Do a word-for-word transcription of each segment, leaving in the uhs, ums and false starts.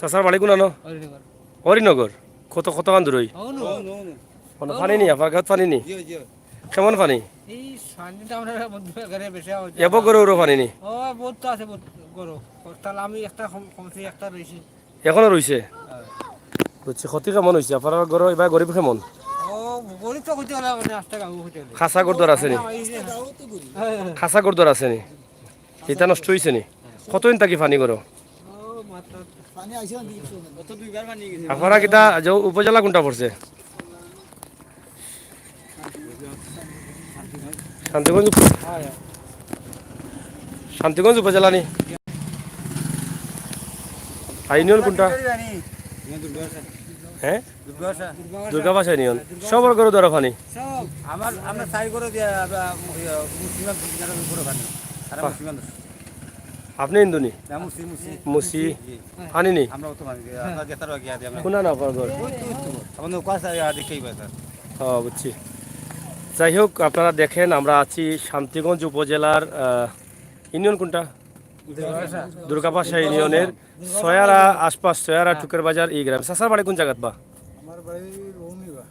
চাচার বাড়ি কুনানো? হরিনগর। হরিনগর। কত, কতখান দূরই? অনো। অনো পানি নি, আফার গাঁওত পানি নি? জি, জি। কেমন পানি? এই পানি তো আমরা বন্ধু এখানে বেশি হয়। এবো গরু উরো পানি নি? ও, বহুত তো আছে, বহুত গরু। তাহলে আমি একটা কম-, কমছে, একটা রইছে। এখনো রইছে? হ্যাঁ। বুঝছি, ক্ষতি কেমন অইছে? আফার ঘরো ইবা গরিব কেমন? ও, গরিব তো কইতে গেলে মানে আস্তা গাঁও কইতে গেলে। খাসা ঘরদুয়ার আছে নি? হ্যাঁ, এই যে, হ্যাঁ, হ্যাঁ। খাসা ঘরদুয়ার আছে নি? ইতা নষ্ট অইছে নি? কতদিন থাকি পানি করো? ও, মাত্র পানি আইছে না, দুই বছর। গত দুইবার পানি গেছে। আপনারা কিতা যে উপজেলা কোনটা পড়ছে? শান্তিগঞ্জ উপ-, শান্তিগঞ্জ উপজেলা নি? আর ইউনিয়ন কোনটা? হ্যাঁ? দুর্গাবাসা ইউনিয়ন। সবর ঘরো ধরা পানি। সব। আমার, আমরা চাই করে দিয়া, আমরা, ইয়া, মুসলিম, মুসলিম উপরে পানি। আর মুসলিম। আপনি হিন্দু নি? না, মুসি, মুসি। মুসি। জি। পানি নি? আমরা অত পানি দিয়া, আমরা যেতার আগে আদি আমরা। কোনা না আপনার ঘর? ওই তো, ওই তো। আমাদের ওকাস আগে আদি খেয়ে পায়, স্যার। ও, বুঝছি। যাই হোক, আপনারা দেখেন, আমরা আছি শান্তিগঞ্জ উপজেলার, আহ, ইউনিয়ন কোনটা? দুর্গাবাসা। দুর্গাবাসা ইউনিয়নের সয়ারা আশপাশ, সয়ারা, হ্যাঁ। টুকের বাজার, এই গ্রাম। চাচার বাড়ি কোন জায়গাত বা? আমার বাড়ি রৌনি বা।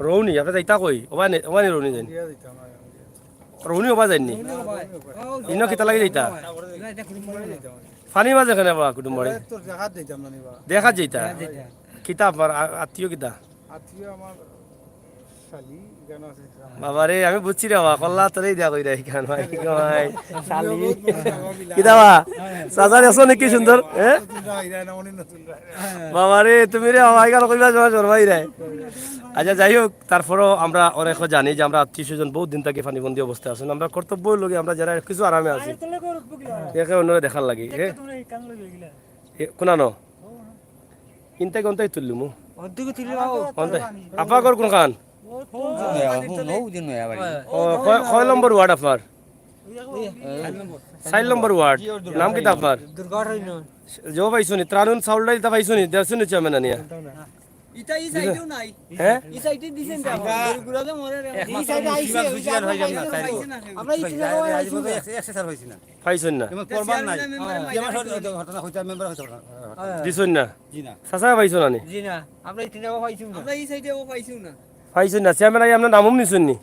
রৌনি, আপনি যাইতা কই? ওবায় নি, ওবায় নি রৌনি যাইন? দিয়া দিতাম, আগে দিয়া দিতাম। রৌনি ওবায় যাইন নি? রৌনি ওবায়। ইনো কিতা লাগি যাইতা? না, এটা কুটুম বাড়ি। পানি মাঝে কেনে বা কুটুম বাড়ি? এ, তোর জাগাত যাইতাম না নি বা। দেখাত যাইতা? দেখাত যাইতা। কিতা আপনার আ-, আত্মীয় কিতা? আত্মীয় আমার শালি, এখানে আছে। বাবা রে, আমি বুঝছি রে বাবা, কল্লা তোরেই দিয়া কইরা এখান ভাই, ভাই, শালি। কিতা বা? চাচা দেখছো নি কি সুন্দর, হ্যাঁ? নতুন রায়, এরা না, উনি নতুন রায়। বাবা রে, তুমি রে বাবা, এখানে কইবা জমা জোর ভাই রে। আচ্ছা, যাই হোক, তারপরও আমরা অনেকে জানি যে আমরা আত্মীয় স্বজন বহুত দিন থাকি পানিবন্দী অবস্থায় আছেন। আমরা কর্তব্য লগে আমরা যারা কিছু আরামে আছি, একে অন্যরে দেখার লাগি। এ? এ, কোনানো? ইনতাই কোনটাই তুললুমু? অন্তাই। আফার ঘর কোনখান? ও, কয়, কয় নম্বর ওয়ার্ড আপনার? চাইর নম্বর ওয়ার্ড। নাম কিতা আপনার? দুর্গা হরিণ। জো পাইছো নি? ত্রাণ চাউল ডাইল তা পাইছো নি? দেড়শো নি চেয়ারম্যান আনিয়া? ইটা ই সাইডেও নাই। হ্যাঁ? ই সাইডে দিছেন তো। গরু গুড়া তো মরে রে। ই সাইডে আইছে, ওই যে আমরা পাইছি না। আমরা ই সাইডে আইছি না। পাইছইন না? এমন প্রমাণ নাই। চেয়ারম্যান মেম্বার মাইরা। আমার সাথে ঘটনা হইতে মেম্বার হইতে পারে না। দিছইন না? জি না। চাচা পাইছো না নি? জি না। আমরা এই তিনটা পাইছি না। আমরা এই সাইডে ও পাইছি না। পাইছইন না? চেয়ারম্যান আই আপনার নামও নিছইন নি?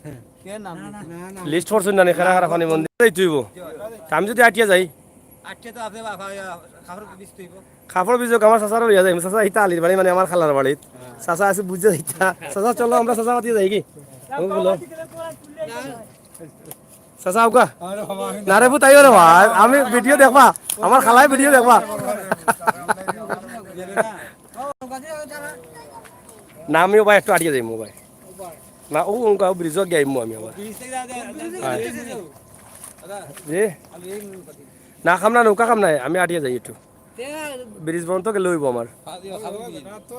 কে নাম? না, না, না। লিস্ট করছইন না নি? খারা খারা পানিবন্দী। এই তুইব। তা আমি যদি আটিয়া যাই? আটিয়া তো আপনি বাবা, ইয়া, কাপড় বিছতে হইব। কাপড় বিছুক, আমার চাচারও লইয়া যাই। চাচা ইতা আলির বাড়ি, মানে আমার খালার বাড়িত। চাচা আছে বুঝে ইতা। চাচা চলো আমরা চাচা মাতিয়ে যাই কি? ও বলো। চাচা আউকা। না রে পুত, আইও রে বা। আমি ভিডিও দেখবা। আমার খালায় ভিডিও দেখবা। না, আমিও ভাই একটু আটিয়া যাইমু ভাই। না, ও অনকা ব্রিজো গিয়া আইমু আমি আবার। জি? না, কাম না, নৌকা কাম নাই, আমি আটিয়া যাই একটু। ব্রিজ পর্যন্ত গেলে অইব আমার।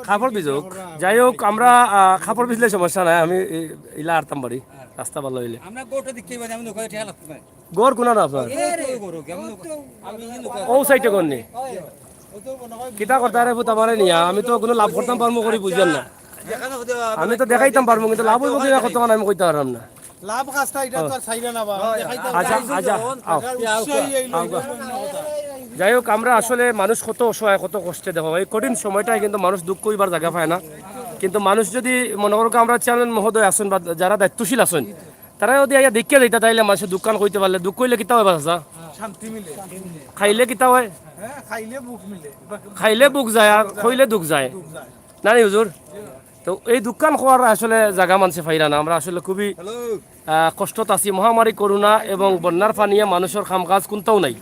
কাপড় ভিজুক। যাই হোক, আমরা, আহ, কাপড় ভিজলে সমস্যা নাই, আমি ই-, ইলা আরতাম পারি, রাস্তা ভালা অইলে। আমরা গোটা দেখতে পারি, আমি নৌকা ঠিক লাগতে পারে। ঘর কোনানো আপনার? ও সাইডে ঘর নি? কিতা করতা রে পুত আমারে নিয়া? আমি তো কুনু লাভ করতাম পারমু করি বুঝলাম না। আমি তো দেখাইতাম পারমু, কিন্তু লাভ অইব কিনা কতখান আমি কইতাম পারলাম না। লাভ কাজটা এটা তো আর চাইরা না বা, আমি দেখাইতাম আচ্ছা, পারমু। আচ্ছা, আও। উৎসাহী এই লোক। যাই হোক, আমরা আসলে মানুষ কত অসহায়, কত কষ্টে, দেখো, এই কঠিন সময়টায় কিন্তু মানুষ দুঃখ অইবার জাগা পায় না। কিন্তু মানুষ যদি মনে করো, আমরা চেয়ারম্যান মহোদয় আছেন বা যারা দায়িত্বশীল আছেন, তারা যদি আইয়া দেখিয়া যাইতা, তাইলে মানুষে দুঃখখান কইতে পারলে, দুঃখ অইলে কিতা অয় বা চাচা? শান্তি মিলে। খাইলে কিতা অয়? হ্যাঁ, খাইলে ভুক মিলে। খাইলে ভুক যায় আর খইলে দুঃখ যায়। দুঃখ যায়। না নি হুজুর? তো এই দুঃখখান কওয়ার আসলে জাগা মানষে পাইরা না। আমরা আসলে খুবই, আহ, কষ্টত আছি। মহামারী করোনা এবং বন্যার পানিয়ে মানুষর কাম কাজ কুনটাও নাই।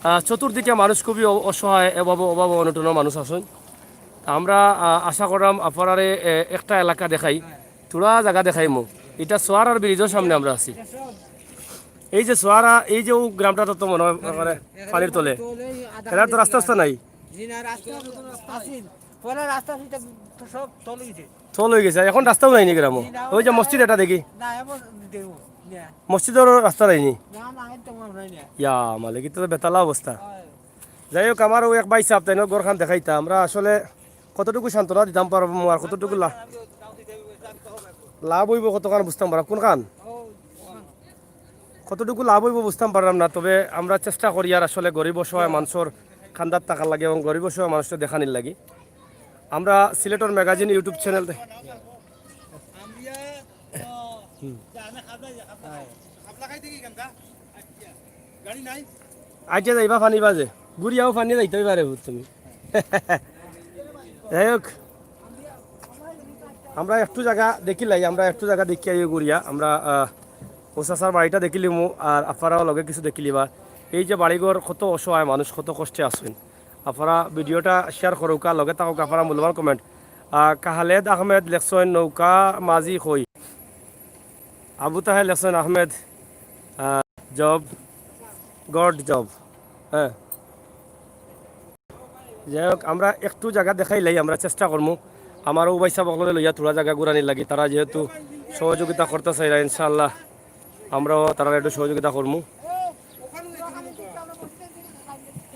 আহ, চতুর্দিকে মানুষ খুবই অ-, অসহায়, অভাব, অভাব অনটনর মানুষ আছইন। আমরা, আহ, আশা করলাম আপনারারে, এ, একটা এলাকা দেখাই। থুড়া জাগা দেখাইমু। ইটা সোয়ারার ব্রিজর সামনে আমরা আছি। এই যে সোয়ারা, এই যে ও গ্রামটা তো মনে হয় একেবারে পানির তলে। এরা তো রাস্তা রাস্তা নাই। জি না, রাস্তা, রাস্তা আছিল। পরে রাস্তা সুবিধা তো সব তলে গেছে। তল অই গেছে, এখন রাস্তাও নাইনি গ্রামো। জি না, ওই যে ওই মসজিদ এটা দেখি। না, এখন দেখবো। না। মসজিদর রাস্তা নাইনি। না, না, একদম আর নাই না। ইয়া মালিক, ইটা তো বেতালা অবস্থা। হয়। যাই হোক, আমারও এক ভাই সাহেব, তাইনর ঘরখান দেখাইতা। আমরা আসলে কতটুকু সান্ত্বনা দিতাম পারমু আর কতটুকু লা-, লাভ অইব কতখান বুঝতাম পারলাম। কোনখান? কতটুকু লাভ অইব বুঝতাম পারলাম না, তবে আমরা চেষ্টা করি আর আসলে গরিব অসহায় মানষর খান্দাত থাকার লাগি এবং গরিব অসহায় মানুষরে দেখানির লাগি। আমরা সিলেটর ম্যাগাজিন YouTube চ্যানেল দে-, আইচ্ছা, যাইবা পানি বাজে, ঘুরিয়াও পানি যাইতে পারে তুমি। যাই হোক, আমরা একটু জাগা দেখিলাই, আমরা একটু জাগা দেখিয়া ঘুরিয়া আমরা, আহ, ও চাচার বাড়িটা দেখিলিমু, আর আপনারাও লগে কিছু দেখিলিবা। এই যে বাড়িঘর, কত অসহায় মানুষ, কত কষ্টে আছইন। আপনারা ভিডিওটা শেয়ার করউক্কা, লগে থাকউক্কা, আপনারা মূল্যবান কমেন্ট। আহ, কাহালেদ আহমেদ লেখছইন, নৌকা মাঝি কই? আবু তাহের লেখছইন, আহমেদ, আহ, জব, গড জব। হ্যাঁ, যাই হোক, আমরা একটু জাগা দেখাইলাই, আমরা চেষ্টা করমু। আমার ও ভাইসাব অকলরে লইয়া থুড়া জাগা ঘুরানির লাগি, তারা যেহেতু সহযোগিতা করতা চাইরা, ইনশাআল্লাহ আমরাও তারারে একটু সহযোগিতা করমু।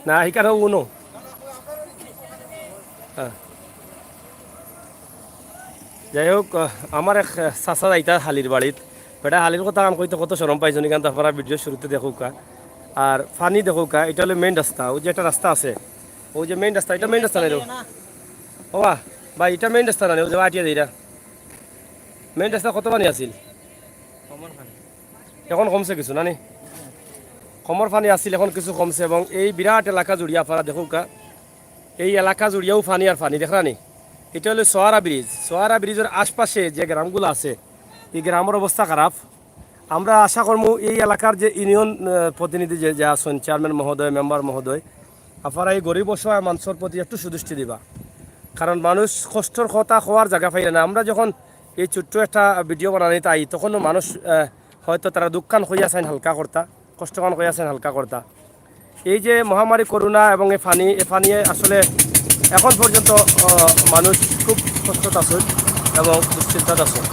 না, এখানে উনো। হ্যাঁ। যাই হোক, আহ, আমার এক, আহ, চাচা যাইতা হালির বাড়িত। বেটা হালির কথা কান কইতে কত শরম পাইছইন, ইখান তো আপনারা ভিডিও শুরুতে দেখউক্কা। আর পানি দেখউক্কা, এটা অইলো মেইন রাস্তা। ওই যে একটা রাস্তা আছে, ওই যে মেইন রাস্তা, এটা মেইন রাস্তা নায় রে। ওবা, ভাই, এটা মেইন রাস্তা নায়, ওই যে আটিয়া যাইরা। মেইন রাস্তা কত পানি আছিল? কমর পানি। এখন কমছে কিছু, না নি? কমর পানি আছিল, এখন কিছু কমছে। এবং এই বিরাট এলাকা জুড়িয়া আপনারা দেখউক্কা, এই এলাকা জুড়িয়াও পানি আর পানি, দেখরা নি? এটা অইলো সোয়ারা ব্রিজ। সোয়ারা ব্রিজর আশপাশে যে গ্রামগুলো আছে, এই গ্রামর অবস্থা খারাপ। আমরা আশা করমু এই এলাকার যে ইউনিয়ন, আহ, প্রতিনিধি যে, যে আছইন, চেয়ারম্যান মহোদয়, মেম্বার মহোদয়, আপনারা এই গরিব অসহায় মানুষর প্রতি একটু সুদৃষ্টি দিবা, কারণ মানুষ কষ্টর কথা কওয়ার জাগা পাইরা না। আমরা যখন এই ছোট্ট একটা ভিডিও বানানিত আই, তখনও মানুষ, আহ, হয়তো তারা দুঃখখান কইয়া চাইন হালকা করতা, কষ্টখান কইয়া চাইন হালকা করতা। এই যে মহামারী করোনা এবং এই পানি, এই পানিয়ে আসলে এখন পর্যন্ত, আহ, মানুষ খুব কষ্টত আছইন এবং দুশ্চিন্তাত আছইন।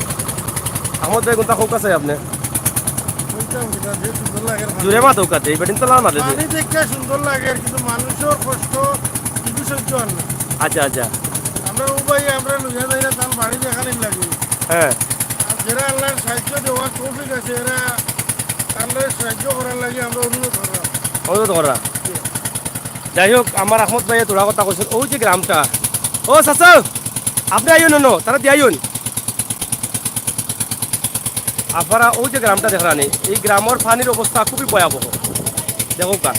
আহমদ ভাই, কোনটা কউক্কা চাই আপনি? কইতাম কিতা, যে সুন্দর লাগের পানি। জুরে মাতউক্কা, এই বেটিন তো লাল মারে। পানি দেখতে সুন্দর লাগের, কিন্তু মানুষর কষ্ট কিছু সহ্য অর না। আচ্ছা, আচ্ছা। আমরা ও ভাই, আমরা লইয়া যাইরা তান বাড়ি দেখানির লাগি। হ্যাঁ। আর যারা আল্লাহর সাহায্য দেওয়ার তৌফিক আছে, এরা আল্লাহর সাহায্য করার লাগি আমরা অনুরোধ করলাম। অনুরোধ করা। জি। যাই হোক, আমার আহমদ ভাইয়ে থুড়া কথা কইছইন, ওই যে গ্রামটা, ও চাচা, আপনি আইন অনো, তারা দিয়া আইন। আপনারা ওই যে গ্রামটা দেখরা নি, এই গ্রামর পানির অবস্থা খুবই ভয়াবহ। দেখউক্কা,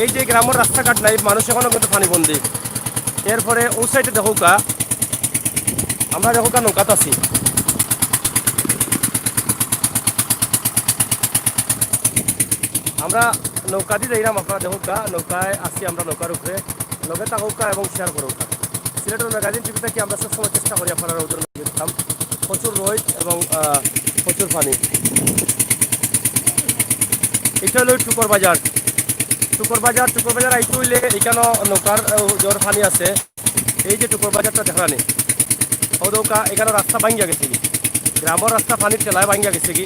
এই যে গ্রামর রাস্তাঘাট নাই, মানুষ এখনো কিন্তু পানি বন্দি। এরপরে ওই সাইডে দেখউক্কা, আমরা দেখউক্কা নৌকাত আছি, আমরা নৌকাদি যাইরাম, আপনারা দেখউক্কা, নৌকায় আছি আমরা, নৌকার উপরে। লগে থাকউক্কা এবং শেয়ার করউক্কা। সিলেটর ম্যাগাজিন টিভি থাকি আমরা সবসময় চেষ্টা করি আপনারা ওদের মাঝে দিতাম। প্রচুর রোদ এবং, আহ, প্রচুর পানি। এটা অইলো টুকর বাজার। টুকর বাজার, টুকর বাজার আইতে অইলে এখানো নৌকার, আহ, জোর পানি আছে। এই যে টুকর বাজারটা দেখরা নি, অউ দেখউক্কা, এখানো রাস্তা ভাঙ্গিয়া গেছেগি, গ্রামর রাস্তা পানির ঠেলায় ভাঙ্গিয়া গেছেগি।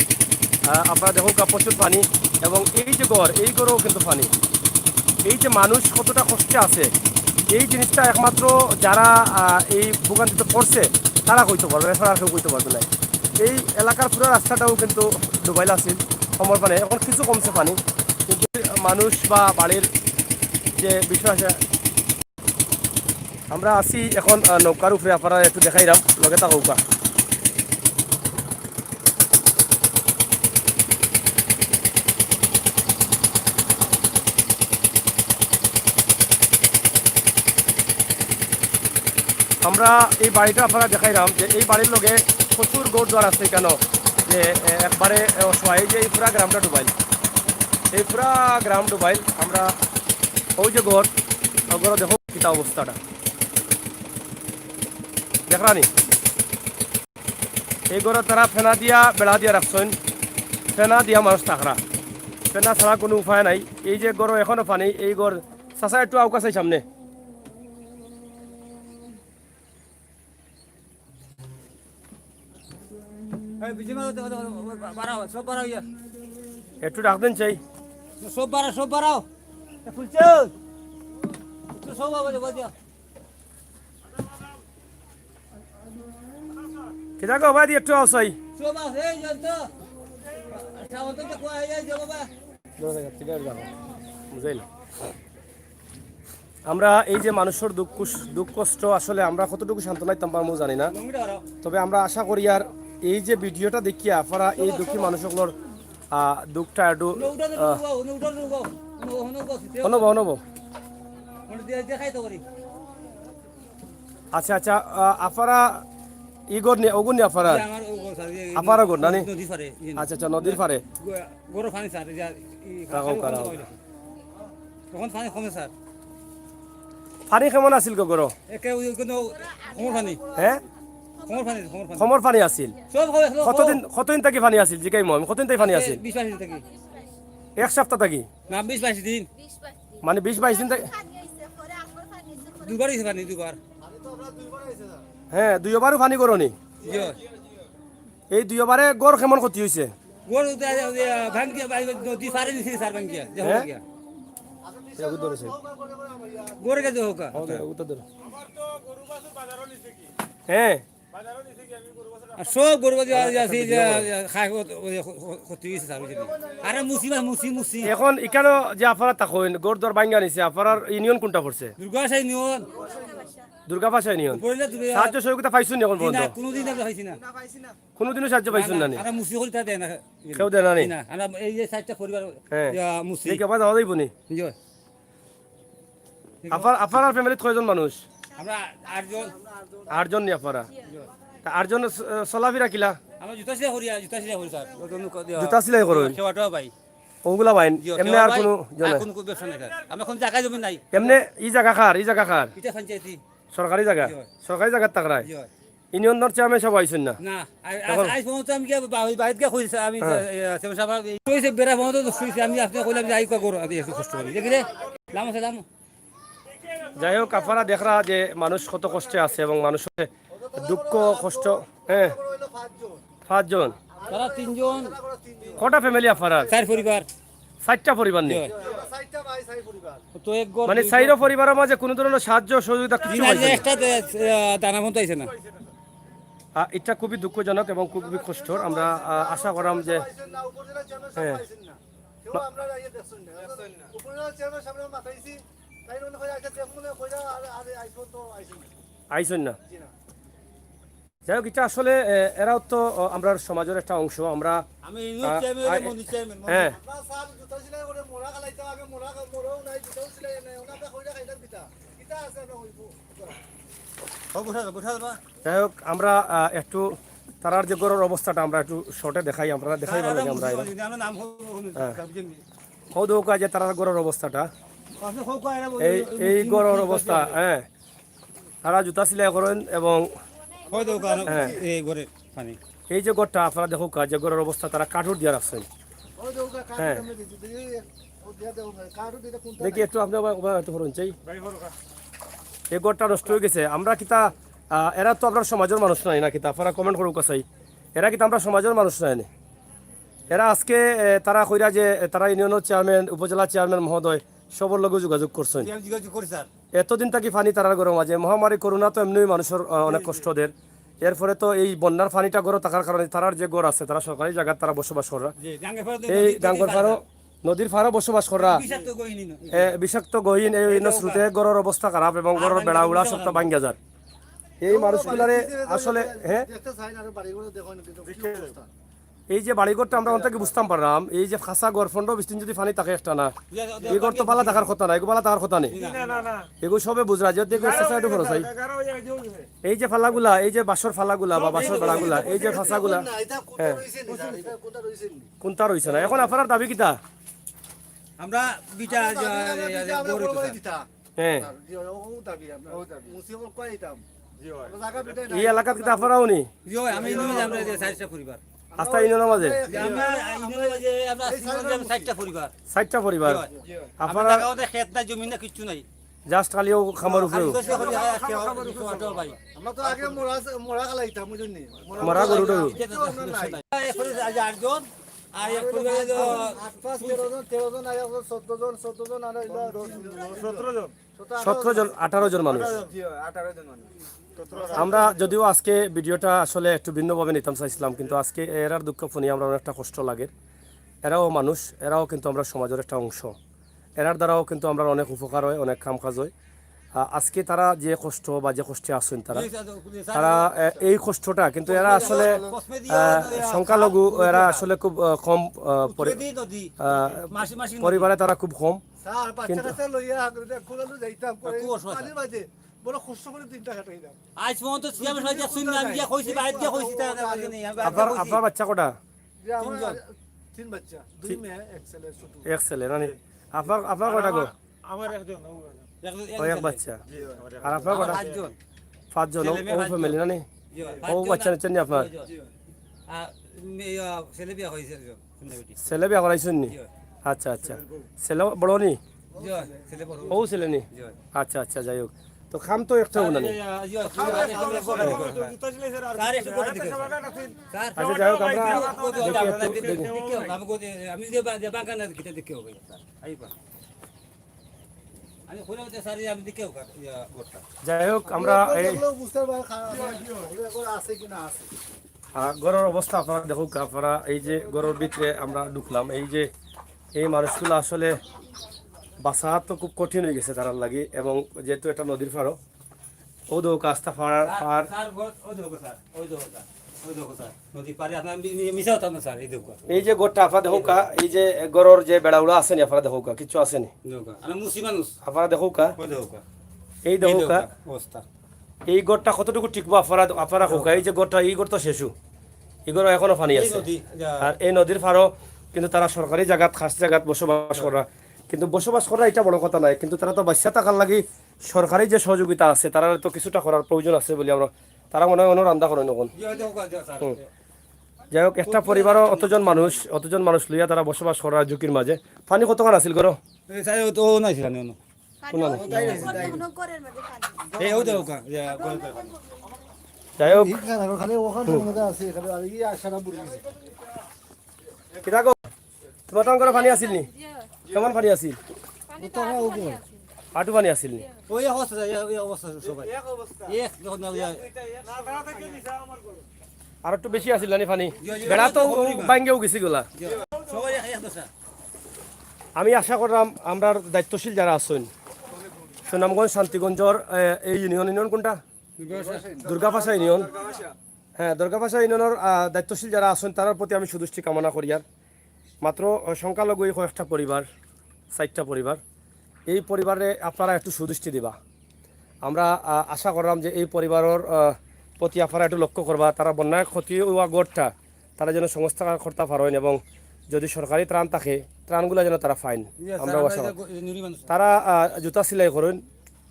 আহ, আপনারা দেখউক্কা, প্রচুর পানি। এবং এই যে ঘর, এই ঘরও কিন্তু পানি। এই যে মানুষ কতটা কষ্টে আছে, এই জিনিসটা একমাত্র যারা, আহ, এই ভোগান্তিতে পড়ছে, তারা কইতে পারবে, এছাড়া আর কেউ কইতে পারবে না। এই এলাকার পুরো রাস্তাটাও কিন্তু ডুবাইল আছিল কমর পানি, এখন কিছু কমছে পানি, কিন্তু মানুষ বা বাড়ির যে বিষয় আছে, আমরা আছি এখন, আহ, নৌকার উপরে, আপনারা একটু দেখাইরাম, লগে থাকউক্কা। আমরা এই বাড়িটা আপনারা দেখাইরাম যে এই বাড়ির লগে প্রচুর ঘর দুয়ার আছে কেন, যে, এ, একবারে, এ, অসহায়। এই যে এই পুরা গ্রামটা ডুবাইল, এই পুরা গ্রাম ডুবাইল। আমরা ওই যে ঘর, ওই ঘর দেখো কিতা অবস্থাটা। দেখরা নি? এই ঘরো তারা ফেনা দিয়া, বেড়া দিয়া রাখছইন। ফেনা দিয়া মানুষ থাকরা। ফেনা ছাড়া কোনো উপায় নাই। এই যে ঘরো এখনো পানি, এই ঘর, চাচা একটু আউকা চাই সামনে। এই বিজয় মামা, দেখো, দেখো, দেখো, বাড়াও, সব বাড়াও ইয়া। একটু ডাক দেন চাই। সব বাড়াও, সব বাড়াও। এ ফুলছে। একটু সব বাড়াও, বাড়াও। কিতা গো ভাই, একটু আও চাই। সব আছে, এই জল তো। আচ্ছা, ওটা তো কোয়া হয়ে যায়, বাবা। বুঝাইল। আমরা এই যে মানুষর দুঃখ, দুঃখ কষ্ট আসলে আমরা কতটুকু সান্ত্বনা দিতাম পারমু জানি না, তবে আমরা আশা করি আর এই যে ভিডিওটা দেখিয়া আপনারা এই দুঃখী মানুষ সকলর, আহ, দুঃখটা একটু, আহ, অনুভব, অনুভব। আচ্ছা, আচ্ছা, আহ, আপনারা ই ঘর নি, ওগুন নি আপনারা? আপারা ঘর না নি? আচ্ছা, আচ্ছা, নদীর পারে। গরো পানি স্যার, এই যে, এই রাখো, রাখো। তখন পানি কমে স্যার। পানি কেমন আছিল গো গরো? একে ওই কোনো কোমর পানি। হ্যাঁ? কোমর পানি, কোমর পানি। কোমর পানি আছিল? সব হবে, সব কতদিন, হবে। কতদিন থাকি পানি আছিল? জিকাই মো, আমি কতদিন থাকি পানি আছে আছিল? বিশ বাইশ দিন থাকি। এক সপ্তাহ থাকি? না, বিশ বাইশ দিন। মানে বিশ বাইশ দিন থাকি? দুবার হয়েছে পানি, দুবার। হ্যাঁ, দুইবারও পানি করো নি? জি। এই দুইবারে গড় কেমন ক্ষতি হয়েছে? গড় উদে, উদে, ভাঙ্গিয়া, ভাই, নদী পারে নিছে স্যার ভাঙ্গিয়া, যে হ্যাঁ? ভাঙ্গিয়া। এ, উদে রয়েছে। গড়ে গেছে হোকা। ওকে, উত্তর ধরো। হ্যাঁ। আর সব গরু বাজে, বাজে আছে, যে, যে, খায়, ও, ও, ও, ক্ষতি হয়েছে স্যার, বুঝলি? আরে মুসি বা মুসি, মুসি। এখন এখানে যে আপনারা থাকইন, গড় দর ভাঙ্গা নিছে, আপনার ইউনিয়ন কোনটা পড়ছে? দুর্গাশা ইউনিয়ন। দুর্গাপাশা ইউনিয়ন। উপরে না, দূরে। সাহায্য সহযোগিতা পাইছইন নি এখন জি না, পর্যন্ত? কোনোদিন আমরা পাইছি না। কোনোদিনও সাহায্য না, পাইছইন না, না নি? আমরা মুসি করি তা দেয় না। কেউ দেয় না নি? জি না, আমরা এই যে চারটা পরিবার, হ্যাঁ। ইয়া, মুসি। দেখি আবার যাওয়া যাইব নি? জি। আপনার, আপনার ফ্যামিলিত কয়জন মানুষ? আমরা আটজন। আটজন নি আপনারা? জি। তা আটজন চ-, চলাফেরা কিলা? আমরা জুতা সিলাই করি, জুতা সিলাই করি স্যার। জুতা সিলাই করইন? সেবাটা ভাই। ওগুলা বাইন? জি, এমনি আর সেবা কোনো ভাই, জন আর নাই? কোনো, কোনো ব্যবসা নাই স্যার। আমরা কোনো জায়গা জমি নাই। এমনি ই জায়গা কার? ই জায়গা কার? এটা পঞ্চায়েতি। সরকারি জায়গা? জি। সরকারি জায়গাত থাকরায়? জি। ইউনিয়নর চেয়ারম্যান সাব আইছইন না? না, আই-, এখন আই-, আই ফোন তো আমি গিয়া বা-, ওই বাইরে গিয়া কইছি, আমি, হ্যাঁ। এ, এ, চেয়ারম্যান সাব, এই কইছে বেড়া ফোন তো শুইছে, আমি আপনি কইলাম যে আই কর, আমি একটু কষ্ট করি। দেখি রে, লামো সালাম। যাই হোক, আপনারা দেখরা যে মানুষ কত কষ্টে আছে এবং মানুষের দুঃখ, কষ্ট, হ্যাঁ। পাঁচজন। তারা তিনজন। কটা ফ্যামিলি আপনার? চার পরিবার। চারটা পরিবার নি? জি। তো এক ঘর, মানে, দুই চাইরো ঘর। পরিবারের মাঝে কোনো ধরনের সাহায্য সহযোগিতা কিছু জি না, পাইছে না? একটা দে-, আহ, দানা বন্ধ আইছে না। আহ, এটা খুবই দুঃখজনক এবং খুবই কষ্টর। আমরা, আহ, আশা করাম যে, হ্যাঁ। আইছইন না? যাই হোক, এটা আসলে, এ, এরাও তো, ও, আমরার সমাজর একটা অংশ। আমরা, আমি ইউনিয়ন আ, চেয়ারম্যান, আ, মন্ডল চেয়ারম্যান, মন্ডল। হ্যাঁ। আমরা স্যার জুতা সিলাই করে মোড়া খালাইতাম, আগে মোড়া খা-, মোড়াও নাই, জুতাও সিলাই নাই, ওনাকে কইরা খাইতাম কিতা? কিতা আছে আমরা কইবো? ও, বসা যাও, বসা যাও। যাই হোক, আমরা, আ, একটু তারার যে ঘরর অবস্থাটা আমরা একটু শর্টে দেখাই, আমরা দেখাই ভালো লাগে আমরা এরা। আমরা নাম হো-, হো-, হ্যাঁ। বুঝেন নি? হো দেখো যে তারার ঘরর অবস্থাটা। আপনি হো কো এরা এই, এই ঘরর অবস্থা, হ্যাঁ। তারা জুতা সিলাই করইন এবং হয়তো কারণ হ্যাঁ। এই ঘরে পানি। এই যে ঘরটা আপনারা দেখউক্কা, যে ঘরর অবস্থা তারা কাঠুর দিয়া রাখছইন। হ্যাঁ। দেখি একটু আপনি আবার, আবার একটু করুন চাই। এই ঘরটা নষ্ট হয়ে গেছে। আমরা কিতা, আহ, এরা তো আপনার সমাজর মানুষ নাই না কিতা? আপনারা comment করউক্কা চাই। এরা কিতা আমরা সমাজর মানুষ নাই নি? এরা আজকে, এ, তারা কইরা যে, এ, তারা ইউনিয়নর চেয়ারম্যান, উপজেলা চেয়ারম্যান মহোদয় সবর লগে যোগাযোগ করছইন। আমি যোগাযোগ করি স্যার। এতদিন থাকি পানি তারার ঘরর মাঝে, মহামারী করোনা তো এমনিই মানুষর, আহ, অনেক জি, জি। কষ্ট দের। এরপরে তো এই বন্যার পানিটা ঘরো থাকার কারণে তারার যে ঘর আছে, তারা সরকারি জায়গাত তারা বসবাস কররা। জি, গাঙ্গের পাড়ে তো এই নদীর গাঙ্গর পাড়ে পাড়ো, নদীর পাড়ো বসবাস কররা। বিষাক্ত গহীন ইনো। এ, বিষাক্ত গহীন, এই এই ইনো যে স্রোতে ঘরর অবস্থা খারাপ এবং আর ঘরর ভাঙ্গি বেড়া উড়া ভাঙ্গি সবটা ভাঙ্গি যার। এই মানুষগুলারে আসলে, হ্যাঁ? দেখতে চাই না, আর বাড়িঘর দেখো না, কিন্তু কি অবস্থা? এই যে বাড়িঘরটা আমরা অন্তত বুঝতাম পারলাম, এই যে ফাঁসা ঘর পনেরো বিশ দিন যদি পানি থাকে একটা না, এই ঘর তো বালা থাকার কথা না, এগু বালা থাকার কথা নেই। না, না, না। এগু সবে বুঝরা, যে দেখো society খরচ হয়। এই যে ফালাগুলা, এই যে বাঁশর ফালাগুলা বা বাঁশর বেড়াগুলা, এই যে ফাঁসাগুলা, হ্যাঁ। কোনটা রইছে না? এখন আপনার দাবি কিতা? আমরা বিটা, আমরা দাবি, আমরা বিটা, আমরা গড়ে বড় করে দিতাম। দিতাম। হ্যাঁ। জি, ও, ও দাবি আমরা। ও দাবি। মুসিবত কই দিতাম? জি, হয়। আমরা জায়গা বিটা এই নাই। এলাকাত কিতা আপনারাও নি? জি, হয়, আমি ইউনিয়নে আমরা যে চারটা পরিবার। আস্তা ইউনিয়নর মাঝে? যে আমরা ইউনিয়নের মাঝে আমরা এই সিঙ্গল চারটা যে চারটা পরিবার। চারটা পরিবার। জি, হয়। জি, হয়। আপনারা আমরা জায়গা ওদের খেত নাই, জমি না, কিচ্ছু নাই। Just খালি ও খামার উপরে। খালি বসে খালি আর কি হয়, খামার উপরে। ভাই। আমরা তো আগে মোরা, মোরা খালাইতাম, বুঝলেন নি? মোরা গরু টরু। এটা তো আমরা নাই। এরপরে আজ আটজন, আর এক পরিবারে তো আট পাঁচ তেরো জন, তেরো জন, আর একজন চোদ্দ জন, চোদ্দ জন, আর হইলো সতেরো জন। সতেরো জন, আঠারো জন মানুষ। জি, আঠারো জন মানুষ। আমরা যদিও আজকে ভিডিওটা আসলে একটু ভিন্নভাবে নিতাম চাইছিলাম, কিন্তু আজকে এরার দুঃখ শুনি আমরা অনেকটা কষ্ট লাগে। এরাও মানুষ, এরাও কিন্তু আমরা সমাজের একটা অংশ। এরার দ্বারাও কিন্তু আমরা অনেক উপকার হয়, অনেক কাম কাজ হয়। আহ, আজকে তারা যে কষ্ট বা যে কষ্টে আছইন তারা, তারা, আহ, এই কষ্টটা কিন্তু এরা আসলে, আহ, সংখ্যালঘু, এরা আসলে খুব, আহ, কম, আহ, পরি-, আহ, পরিবারে তারা খুব কম। স্যার, বাচ্চা কাচ্চা লইয়া আমরা কোলানো যাইতাম, করে পানির মাঝে বড় কষ্ট করে দিনটা কাটাইলাম। আজ পর্যন্ত সিয়াম সাহেব শুনলাম, গিয়া কইছি, বাইরে গিয়া কইছি, তারা বাড়ি নেই, আমি বাইরে আপনার, কইছি। আপনার বাচ্চা কটা? যে আমার তিনজন। তিন বাচ্চা, দুই মেয়ে, এক ছেলে ছোট। এক ছেলে, না নি? আপনার, আপনার কয়টা গো? আমার একজন, ও একজন। ও এক বাচ্চা। জি, আমার আর আপনার আমার কয়টা? পাঁচজন। পাঁচজন, ও, ছেলে মেয়ে ও পাঁচজন। ফ্যামিলি, না নি? জি, ও পাঁচজন বাচ্চা না। নিচ্ছেন নি আপনার? জি, জি। আর মেয়ে, আহ, ছেলে বিয়া হয়েছে একজন, হুন্ডা বেটি। ছেলে বিয়া করাইছেন নি? জি। আচ্ছা, আচ্ছা। ছেলে বড় নি? জি, ছেলে বড়। ও ছেলে নি? জি। আচ্ছা, আচ্ছা, যাই হোক। তো খাম তো একটা হবো না নি? জি, জি, জি। স্যার, একটু করে দেখো, স্যার। স্যার, আচ্ছা, যাই হোক, আমরা দেখি একটু দেখি। দেখি, আমি কই যে, আমি যে বা-, যে বাগান আছে, কিতা দেখি হবে, স্যার। আইবা। আমি খুলে হতে স্যার, আমি দেখি হোক, ইয়া, ঘরটা। যাই হোক, আমরা এই দেখলেও বুঝতে পারবো, খারাপ হয় কি হয়। ওগুলো এখন আছে কি না আছে। আহ, ঘরর অবস্থা আপনারা দেখউক্কা, আপনারা এই যে ঘরর ভিতরে আমরা ঢুকলাম, এই যে এই মানুষগুলা আসলে বাঁচা তো খুব কঠিন অইগেছে তারার লাগি, এবং যেহেতু এটা নদীর পাড়ও, ও দেখউক্কা আস্তা পাড়, স্যার, পাড়। স্যার, ঘর, ওই দেখো স্যার, ওই দেখো স্যার, ওই দেখো স্যার, নদীর পাড়ে আপনার মি-, মি-, মিছা কথা না স্যার, এই দেখো। এই যে ঘরটা আপনারা দেখউক্কা, এই যে ঘরর যে বেড়াগুলা আছে নি, আপনারা দেখউক্কা, কিচ্ছু আছে নি। দেখো, আমরা মুসলিম মানুষ। আপনারা দেখউক্কা। ওই দেখো। এই দেখউক্কা। অবস্থা। এই ঘরটা কতটুকু টিকবো আপনারা, আপনারা কউক্কা। এই যে ঘরটা, এই ঘর তো শেষু। এই ঘরো এখনো পানি আছে। নদী, যা। আর এই নদীর পাড়ও কিন্তু তারা সরকারি জাগাত, খাস জাগাত বসবাস করা। কিন্তু বসবাস করা এটা বড় কথা নায়, কিন্তু তারা তো বাঁচিয়া থাকার লাগি সরকারি যে সহযোগিতা আছে, তারার তো কিছুটা করার প্রয়োজন আছে বলে আমরা, তারা মনে হয় অন্য রান্দা করেন এখন। জি, ওই দেখো, স্যার। হুম। যাই হোক, একটা পরিবারও অতজন মানুষ, অতজন মানুষ লইয়া তারা বসবাস করার ঝুঁকির মাঝে। পানি কতখান আছিল ঘরো? এই স্যার, ও তো নাই, স্যার, অন্য। কোন আলো? এই, ও দেখো, কা-, ইয়া, ঘরে দেখো। যাই হোক। এই খান, ওখানে, ওখানে মনে হয় আছে, এখানে আর এই আশাটা বুড়ি গেছে। কিতা গো? তোমার টাঙ্গরে পানি আছিল নি? কেমন পানি আছিল? আটু পানি আছিল নি? ওই অবস্থা, এই, এই অবস্থা সবাই। এক দেখো না, ইয়া। আর একটু বেশি আছিল না নি পানি? বেড়া তো ভাঙ্গেও গেছি গলা। সবাই এক, এক দশা। আমি আশা করলাম আমরার দায়িত্বশীল যারা আছেন, সুনামগঞ্জ শান্তিগঞ্জর, এ, এই ইউনিয়ন, ইউনিয়ন কোনটা? দুর্গাপাশা ইউনিয়ন। হ্যাঁ, দুর্গাপাশা ইউনিয়নর, আহ, দায়িত্বশীল যারা আছেন, তারার প্রতি আমি সুদৃষ্টি কামনা করি। আর মাত্র, আহ, সংখ্যালঘু এই কয়েকটা পরিবার, চারটা পরিবার, এই পরিবারে আপনারা একটু সুদৃষ্টি দিবা। আমরা, আহ, আশা করলাম যে এই পরিবারর, আহ, প্রতি আপনারা একটু লক্ষ্য করবা, তারা বন্যায় ক্ষতি হওয়া ঘরটা তারা যেন সংস্থান করতে পারেন, এবং যদি সরকারি ত্রাণ থাকে, ত্রাণগুলা যেন তারা পাইন। ইয়া, আমরা স্যার, আশা আমরা করি। এটা গ-, নিরীহ মানুষ। তারা, আহ, জুতা সেলাই করেন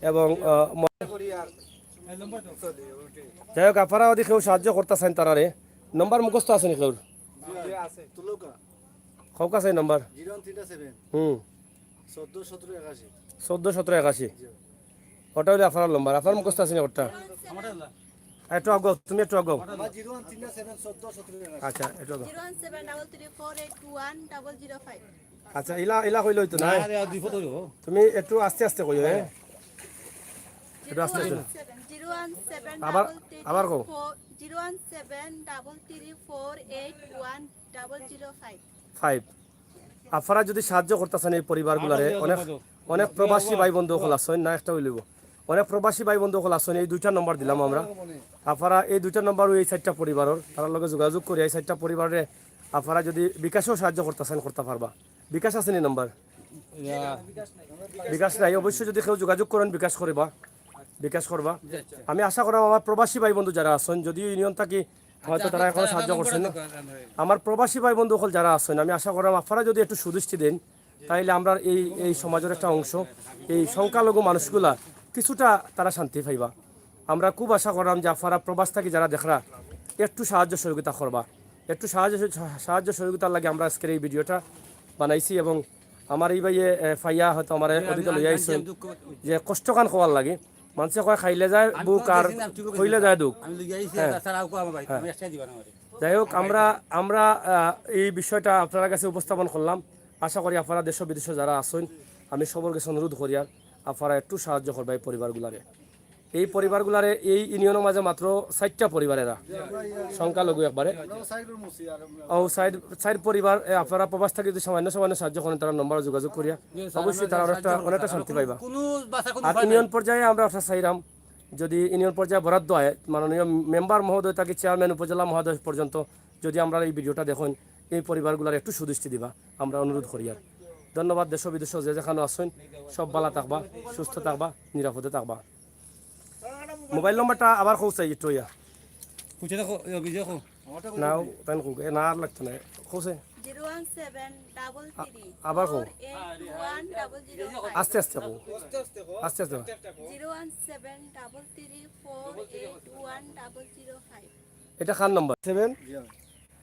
এবং, আহ, ম-, যাই হোক, আপনারা যদি কেউ সাহায্য করতে চান তারারে, নম্বর মুখস্থ আছে নি কেউর? জি, আছে, তুলুকা। কউক্কা চাই number. Zero one three seven. হুম। চোদ্দ সতেরো একাশি। চোদ্দ সতেরো একাশি। জি। ওটা হইলে আপনার নম্বর। আপনার মুখস্থ আছে নি ওটা? আমার না। একটু আগাও, তুমি একটু আগাও। আমার জিরো ওয়ান থ্রি সেভেন চোদ্দ সতেরো একাশি। আচ্ছা, একটু আগাও। Zero one seven double three four eight one double zero five. আচ্ছা, ইলা, ইলা কইলে হইতো না, না, হ্যাঁ? আরে, আর দুই ফটো দেবো। তুমি একটু আস্তে আস্তে কইও, হ্যাঁ? একটু আস্তে আস্তে। জিরো ওয়ান সেভেন, আবার, জিরো ওয়ান সেভেন আবার কও। Double three four, zero one seven double three four eight one double zero five. Five. আপনারা যদি সাহায্য করতে চান এই পরিবারগুলারে, অনেক, অনেক প্রবাসী ভাই বন্ধু অকল আছেন, না একটা হইলিব। অনেক প্রবাসী ভাই বন্ধু অকল আছেন, এই দুইটা নম্বর দিলাম আমরা। আপনারা এই দুইটা নম্বর ওই চারটা পরিবারর, তারার লগে যোগাযোগ করি এই চারটা পরিবারে আপনারা যদি বিকাশেও সাহায্য করতে চান, করতে পারবা। বিকাশ আছে নি নম্বর? ইয়া। বিকাশ নাই, অবশ্যই যদি কেউ যোগাযোগ করেন, বিকাশ করবা, বিকাশ করবা। জি, আচ্ছা। আমি আশা করাম আমার প্রবাসী ভাই বন্ধু যারা আছেন, যদিও ইউনিয়ন থাকি হয়তো আচ্ছা, তারা আপনি এখনো তার সাহায্য নম্বর করছেন না। দরকার, আমি আমার প্রবাসী ভাই বন্ধু অকল যারা আছেন, আমি আশা করাম আপনারা যদি একটু সুদৃষ্টি দেন, তাইলে আমরা এই, এই সমাজের একটা অংশ, এই সংখ্যালঘু মানুষগুলা কিছুটা তারা শান্তি পাইবা। আমরা খুব আশা করাম যে আপনারা প্রবাস থাকি যারা দেখরা, একটু সাহায্য সহযোগিতা করবা, একটু সাহায্য, সাহায্য সহযোগিতার লাগি আমরা আজকের এই ভিডিওটা বানাইছি। এবং আমার এই ভাইয়ে, এ, ফাইয়া হয়তো আমার ওদিকে লইয়া আইছেন যে কষ্টখান কওয়ার লাগি। মানুষে কয় খাইলে যায় বুক আর খইলে যায় দুঃখ। আমি লইয়া আইছি, হ্যাঁ। স্যার, আউকো আমার ভাই, হ্যাঁ। আমি একসাথে দিবা না আমারে। যাই হোক, আমরা, আমরা, আহ, এই বিষয়টা আপনার কাছে উপস্থাপন করলাম। আশা করি আপনারা দেশ বিদেশে যারা আছেন, আমি সবার কাছে অনুরোধ করি আর আপনারা একটু সাহায্য করবা এই পরিবারগুলারে। এই পরিবারগুলারে, এই ইউনিয়নর মাঝে মাত্র চাইরটা পরিবার এরা, সংখ্যালঘু একবারে। ও চাইর, চাইর পরিবার, এ, আপনারা প্রবাস থাকি যদি সামান্য সামান্য সাহায্য করেন, তারা নম্বরে যোগাযোগ করিয়া অবশ্যই তারা অনেকটা, অনেকটা শান্তি পাইবা। আর ইউনিয়ন পর্যায়ে আমরা আশা চাইরাম, যদি ইউনিয়ন পর্যায়ে বরাদ্দ হয়, মাননীয় মেম্বার মহোদয় থাকি চেয়ারম্যান উপজেলা মহোদয় পর্যন্ত যদি আমরা এই ভিডিওটা দেখেন, এই পরিবারগুলার একটু সুদৃষ্টি দিবা, আমরা অনুরোধ করি। আর ধন্যবাদ। দেশ বিদেশ যে যেখানো আছেন, সব ভালা থাকবা, সুস্থ থাকবা, নিরাপদে থাকবা। মোবাইল নম্বরটা আবার কও চাই একটু ইয়া। খুঁজে দেখো, ইয়া, ভিডিও দেখো। নাও, তাই কও, এ না আর লাগতো না, কও চাই। Zero one seven double three আবার কও। Four eight one double zero five. আস্তে আস্তে কও। আস্তে আস্তে কও। Zero one seven double three four eight one double zero five. এটা কার নম্বর? সেভেন?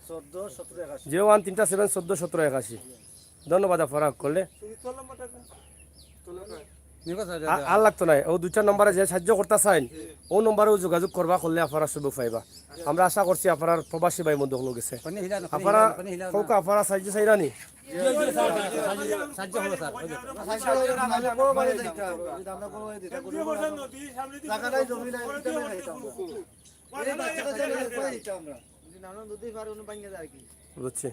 চোদ্দ সতেরো একাশি। জিরো ওয়ান তিনটা সেভেন চোদ্দ সতেরো একাশি। ধন্যবাদ আপনারা করলে। আর লাগতো নাই, ও দুইটা নম্বরে যে সাহায্য করতে চাইন, ও নম্বরেও যোগাযোগ করবা, করলে আপনারা সুযোগ পাইবা। আমরা আশা করছি আপনারা প্রবাসী ভাই বন্ধু হকল গেছে। আপনারা কউকা, আপনারা সাহায্য চাইরানি? সাহায্য করবো স্যার, ওই যে। জায়গা নাই, জমি নাই, এই বাচ্চা কাচ্চা নিয়ে কই দিতাম আমরা? যদি নানা নদী পার অনু ভাঙ্গে যায় কি? বুঝছি।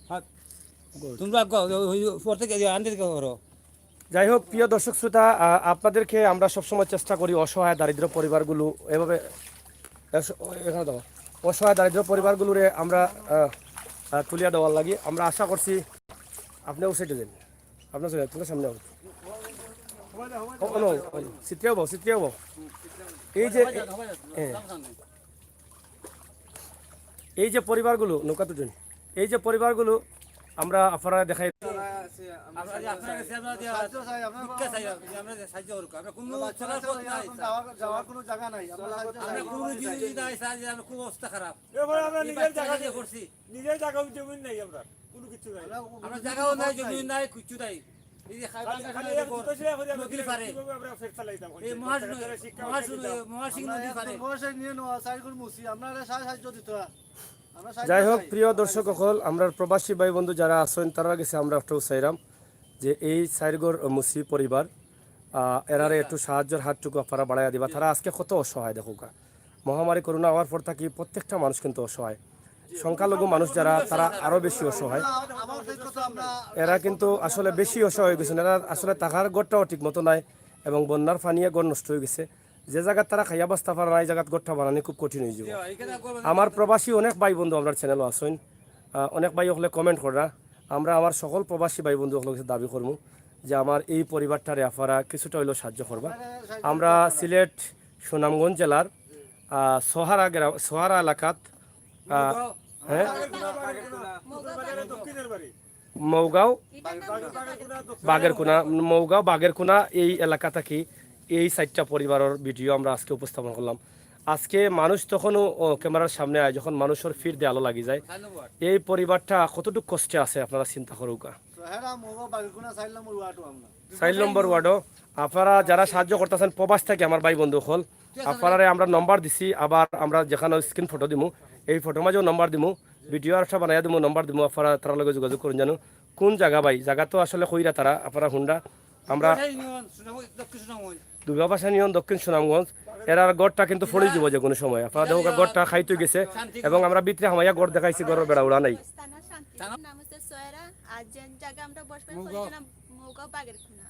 হ্যাঁ। Good। তোমরা গ-, ওই, ওই, পর থেকে যে আনতে করো। যাই হোক, প্রিয় দর্শক শ্রোতা, আ, আপনাদেরকে আমরা সবসময় চেষ্টা করি অসহায় দারিদ্র পরিবারগুলো এভাবে, এস-, এখানে দেখো, অসহায় দারিদ্র পরিবারগুলোরে আমরা, আ, আ, তুলিয়া দেওয়ার লাগি। আমরা আশা করছি আপনিও সেটা দেন। আপনার সামনে, আপনার সামনে আউক। ও, ও, নো, ও, নো। সিত্রিয়াও বও, সিত্রিয়াও বও। এই যে, এ, এ, এই যে পরিবারগুলো, নৌকা তুলুন। এই যে পরিবারগুলো আমরা আপনারা দেখাই। আমরা যে আপনার কাছে আমরা যে সাহায্য চাই, আমরা ভিক্ষা চাই, আমরা যে সাহায্য করুক। আমরা কোনো চলার পথ নাই, স্যার। যাওয়ার, যাওয়ার কোনো জায়গা নাই। আমরা সাহায্য আমরা চাই। কোনো দিন যদি নাই, স্যার, যে আমরা খুব অবস্থা খারাপ। এবার আমরা এই নিজের বাচ্চা জায়গা নিয়ে করছি। নিজের জায়গা জমি নাই আমরা, কোনো কিছু নাই। আমরা জায়গাও নাই, জমি নাই, কিচ্ছু নাই। এই যে খাই খালি, বাগান খালি আছে, এক জুতা সেলাই করে আমরা নদীর পারে। কিভাবে আমরা ফের চালাইতাম? এই মহাস-, মহাস-, মহাসিং নদীর পারে। মহাসিং নিয়ে নেওয়া, সাইড করে মুছি, আমরা সাহায্য দিতে হয়। যাই হোক, প্রিয় দর্শক অকল, আমরার প্রবাসী ভাই বন্ধু যারা আছেন, তারার গেছে আমরা একটু চাইরাম যে এই চাইরগর মুসি পরিবার, আহ, এরারে একটু সাহায্যর হাতটুকু আপনারা বাড়াইয়া দিবা। তারা আজকে কত অসহায় দেখুক্কা। মহামারী করোনা হওয়ার পর থাকি প্রত্যেকটা মানুষ কিন্তু অসহায়। সংখ্যালঘু মানুষ যারা, তারা আরো বেশি অসহায়। এরা কিন্তু আসলে বেশি অসহায় হয়ে গেছেন। এরা আসলে থাকার ঘরটাও ঠিক মতো নাই এবং বন্যার পানিয়ে ঘর নষ্ট হয়ে গেছে। যে জাগাত তারা খাইয়া বাঁচতা পারে না, এই জাগাত ঘরটা বানানি খুব কঠিন হয়ে যাবে। আমার প্রবাসী অনেক ভাই বন্ধু আমরার channel-ও আছেন, আহ, অনেক ভাই হকলে comment কররা। আমরা আমার সকল প্রবাসী ভাই বন্ধু হকলর কাছে দাবি করমু যে আমার এই পরিবারটারে আপনারা কিছুটা হইলেও সাহায্য করবা। আমরা সিলেট সুনামগঞ্জ জেলার, আহ, সোহারা গ্রাম, সোহারা এলাকাত, আহ, হ্যাঁ? মৌগাঁও, বাগেরকুনা, মৌগাঁও বাগেরকুনা এই এলাকা থাকি এই চাইরটা পরিবারর ভিডিও আমরা আজকে উপস্থাপন করলাম। আজকে মানুষ তখনও, ও, ক্যামেরার সামনে আয়, যখন মানুষর ফির দেয়ালো লাগি যায়। এই পরিবারটা কতটুকু কষ্টে আছে আপনারা চিন্তা করুক্কা। চাইর নম্বর ওয়ার্ডও আপনারা যারা সাহায্য করতেছেন প্রবাস থাকি আমার ভাই বন্ধু হকল, আপনারারে আমরা নম্বর দিছি, আবার আমরা যেখানো screen photo দিমু, এই photo-র মাঝেও নম্বর দিমু, ভিডিও আরেকটা বানাইয়া দিমু, নম্বর দিমু, আপনারা তারার লগে যোগাযোগ করুন জানো। কোন জাগা ভাই? জাগা তো আসলে কইরা তারা, আপনারা হুনরা। আমরা দুর্গাপাশা ইউনিয়ন, দক্ষিণ সুনামগঞ্জ। এরার ঘরটা কিন্তু ফড়ি দিব যে কোনো সময়। আপনারা দেখো, ঘরটা খাইতে গেছে এবং আমরা ভিতরে হামাইয়া ঘর দেখাইছি, ঘরর বেড়া উড়া নাই। নাম হচ্ছে সয়রা, আর যে জায়গা আমরা বসবাস করি, মৌগাঁও। মৌগাঁও বাগেরকুনা।